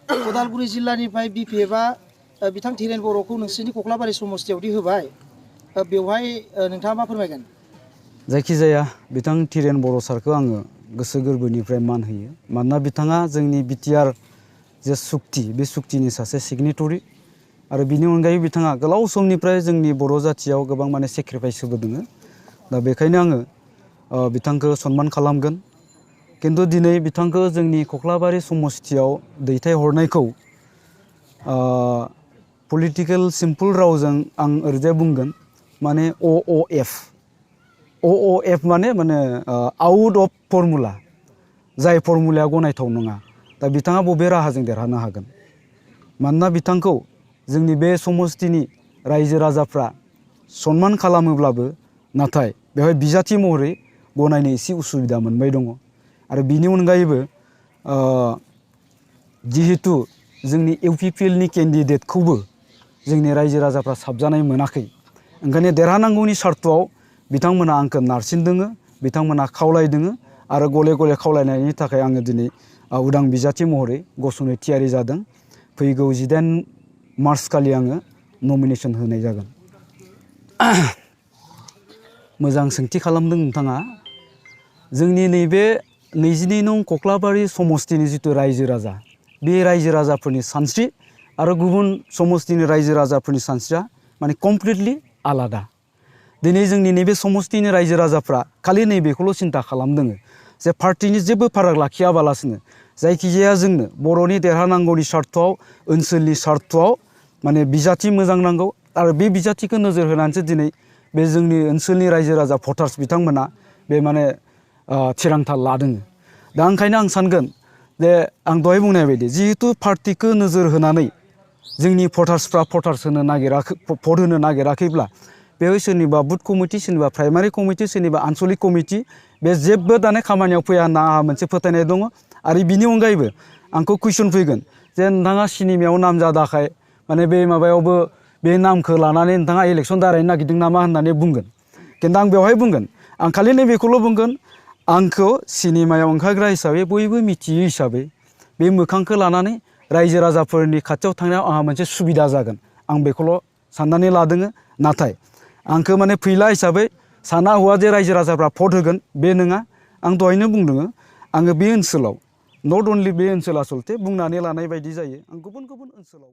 उदालगुरि जिल्लानिफ्राय बिपिएफआ बिथां धीरेन बर'खौ नोंसोरनि कख्लाबारि समस्थियावदि होबाय बेवहाय नोंथाङा मा फोरमायगोन? जायखिजाया बिथां धीरेन बर' सारखौ आङो गोसो गोरबोनिफ्राय मान होयो। मानोना बिथाङा जोंनि बिटिआर जे सुक्ति बे सुक्तिनि सासे सिगनेटरि आरो बिनि अनगायै बिथाङा गोलाव समनिफ्राय जोंनि बर' जाथियाव गोबां माने सेक्रिफाइस होबोदों। दा बेखायनो आङो बिथांखौ सनमान खालामगोन। किन्तु दिनै बिथांखौ जोंनि कख्लाबारि समस्थियाव दैथायहरनायखौ पलिटिकेल सिम्पल रावजों आं ओरैजाय बुंगोन माने अअएफ माने आउट अफ फर्मुला, जाय फर्मुलाया गनायथाव नङा। दा बिथाङा बबे राहाजों देरहानो हागोन? मानोना बिथांखौ जोंनि बे समस्थिनि रायजो राजाफ्रा सनमान खालामोब्लाबो नाथाय बेवहाय बिजाथि महरै गनायनो एसे उसुबिदा मोनबाय दङ। आरो बिनि अनगायैबो जिहेतु जोंनि इउपिपिएलनि केन्डिडेटखौबो जोंनि रायजो राजाफ्रा साबजानाय मोनाखै, ओंखायनो देरहानांगौनि सार्थआव बिथांमोना आंखौ नारसिनदों, बिथांमोना खावलायदों आरो गले गले खावलायनायनि थाखाय आङो दिनै उदां बिजाथि महरै गसंनो थियारि जादों। फैगौ 18 मार्च खालि आङो नमिनेसन होनाय जागोन। मोजां सोंथि खालामदों नोंथाङा। जोंनि नैबे 22 नं कख्लाबारि समस्थिनि जिथु रायजो राजा, बे रायजो राजाफोरनि सानस्रि आरो गुबुन समस्थिनि रायजो राजाफोरनि सानस्रिया माने कमप्लिटलि आलादा। दिनै जोंनि नैबे समस्थिनि रायजो राजाफ्रा खालि नैबेखौल' सिन्था खालामदों जे पार्टिनि जेबो फाराग लाखियाबालासिनो जायखिजाया जोंनो बर'नि देरहानांगौनि सार्थआव, ओनसोलनि सार्थआव माने बिजाथि मोजां नांगौ आरो बे बिजाथिखौ नोजोर होनानैसो दिनै बे जोंनि ओनसोलनि रायजो राजा भटार्स बिथांमोना बे माने थिरांथा लादों। दा ओंखायनो आं सानगोन जे आं दहाय बुंनाय बायदि जिहेतु पार्टिखौ नोजोर होनानै जोंनि भटार्सफ्रा भट होनो नागिराखैब्ला बेवहाय सोरनिबा बुथ कमिटि, सोरनिबा प्राइमारि कमिटि, सोरनिबा आनसलिक कमिटि बे जेबो दाने खामानियाव फैया होनना आंहा मोनसे फोथायनाय दङ। आरो बिनि अनगायैबो आंखौ कुइसन फैगोन जे नोंथाङा सिनेमायाव नाम जादाखाय माने बे माबायावबो बे नामखौ लानानै नोंथाङा इलेक्सन दारायनो नागिरदों नामा होननानै बुंगोन। किन्तु आं बेवहाय बुंगोन, आं खालि नैबेखौल' बुंगोन, आंखौ सिनेमायाव ओंखारग्रा हिसाबै बयबो मिथियो हिसाबै बे मोखांखौ लानानै रायजो राजाफोरनि खाथियाव थांनायाव आंहा मोनसे सुबिदा जागोन, आं बेखौल' साननानै लादों। नाथाय आंखौ माने फैला हिसाबै साना हौवा जे रायजो राजाफ्रा भट होगोन बे नङा। आं दहायनो बुंदों, आङो बे ओनसोलाव नट अनलि बे ओनसोल आसलथे बुंनानै लानाय बायदि जायो, आं गुबुन गुबुन ओनसोलाव